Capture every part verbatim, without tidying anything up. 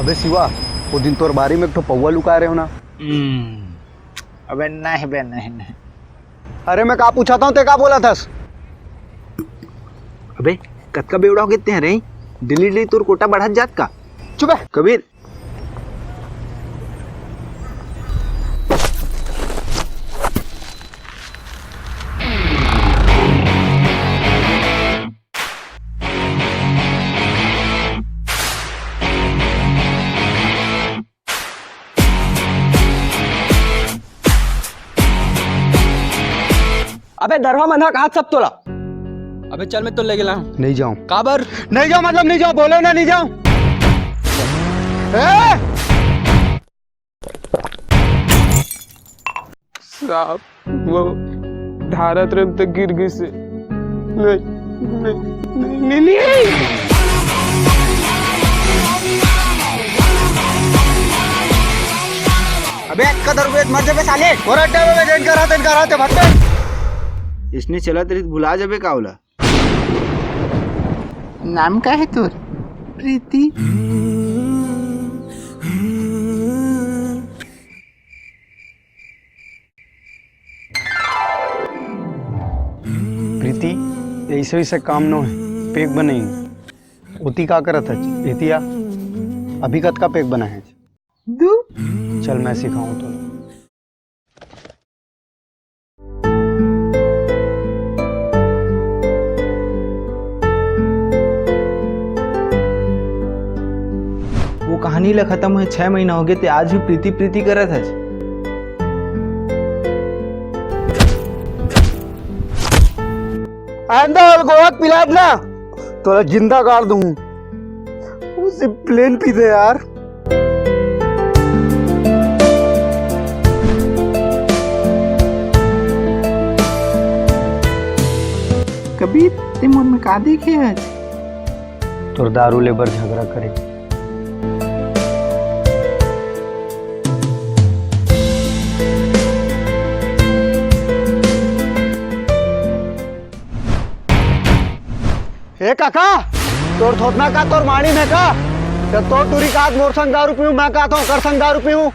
अबे शिवा, वो दिन तोर बारी में एक ठो पौवा लुकाए रहे हो ना? हम्म, अबे नहीं बे, नहीं, नहीं। अरे मैं का पूछा था, ते का बोला थस? अबे कतका बेवड़ा हो गए ते रे? डेली डेली तोर कोटा बढ़त जात का? चुप है। कबीर, अबे दरवा मन ह कहात सब तोला। अबे चल, मैं तो ले गेला हूँ। नहीं जाऊँ। काबर? नहीं जाऊँ मतलब नहीं जाऊँ, बोले ना नहीं जाऊँ। ए! साहब, वो ढारत रहे तो गिर गिस। नहीं, नहीं, नहीं, नहीं, नहीं। अबे अक्का दारू बेच मर जाबे साले। और अड्डा में जन करा तेन करा ते भट्टे। इसने चलत रही भुला जाबे का होला। नाम का है तोर? प्रीति। प्रीति, ऐसे वैसे काम नो है, पेक बनाई। ओती का करत हच? एती आ, अभी कतका पेक बनाए हच? दू। चल मैं सिखाऊं तो। वो कहानी ला खत्म हुए छह महीना हो गए, ते आज भी प्रीति प्रीति करत हस। आंदा और गोवा पिलाद ना, तोला जिंदा गाड़ दूं। उसे प्लेन पी दे यार। कबीर, ते मोर में का देखे हस? तोर दारू ले बर झगड़ा करे। ए काका, तोर थोथना का तोर माड़ी में का? जब तोर टूरी का मोर संग दारू पीऊं, मैं कहता हूँ कर संग दारू पीऊं।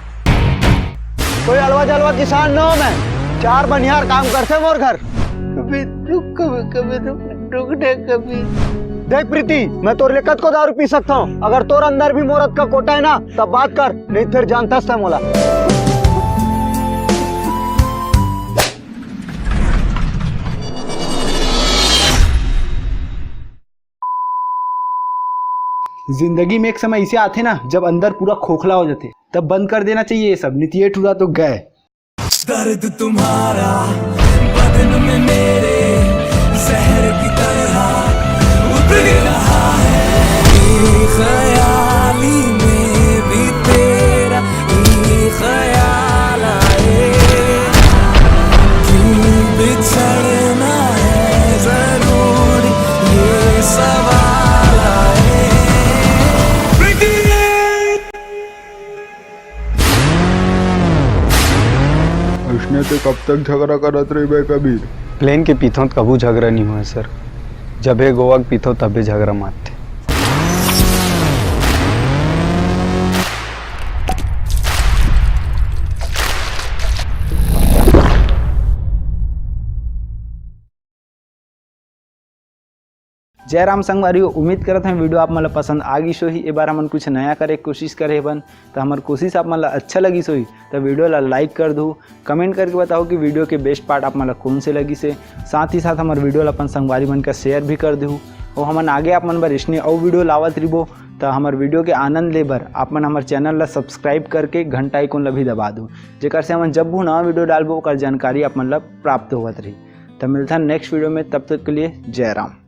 कोई अलवा जलवा किसान न हो मैं, चार बनिहार काम करथे मोर घर। कभी रुक, कभी, कभी रुक, रुक ना कभी। देख प्रीति, मैं तोर ले कतको दारू पी सकता हूँ, अगर तोर अंदर भी मोरत का कोटा है ना, तब बात कर, नहीं फिर जानता था मोला। जिंदगी में एक समय इसे आथे ना, जब अंदर पूरा खोखला हो जाथे, तब बंद कर देना चाहिए ये सब, नितिये टूरा तो गए। दर्द तुम्हारा बदन में मेरे जहर की तरह उतर रहा है। ख्याली में भी तेरा ही ख्याल आए, क्यों बिछड़ना है जरूर ये सवाल आए। अइसने ते कब तक झगड़ा करत रहिबे कबीर? प्लेन के पीथों त कभू झगड़ा नहीं हुआ सर, जब हे गोवा के पीथों तबे झगड़ा मारथे। जय राम संगवारी हो, उम्मीद करत हन वीडियो आप मन ल पसंद आ गिस होही। ए बार हमन कुछ नया करे के कोशिश करे हवन, त हमर कोशिश आप मन ल अच्छा लगिस होही त वीडियो ल लाइक कर दू, कमेंट करके बताओ कि वीडियो के बेस्ट पार्ट आप मन ल कौन से लगिस हे। साथ ही साथ हमर वीडियो ल अपन संगवारी मन का शेयर भी कर दू। और हमन आगे आप मन बर इसने अउ वीडियो लावत रिबो, त हमर वीडियो के आनंद ले बर आप मन हमर चैनल ल सब्सक्राइब करके घंटा आइकन ल भी दबा दू, जेकर से हमन जब भी नवा वीडियो डालबो ओकर जानकारी आप मन ल प्राप्त होवत रही। त मिलथन नेक्स्ट वीडियो में, तब तक के लिए जय राम।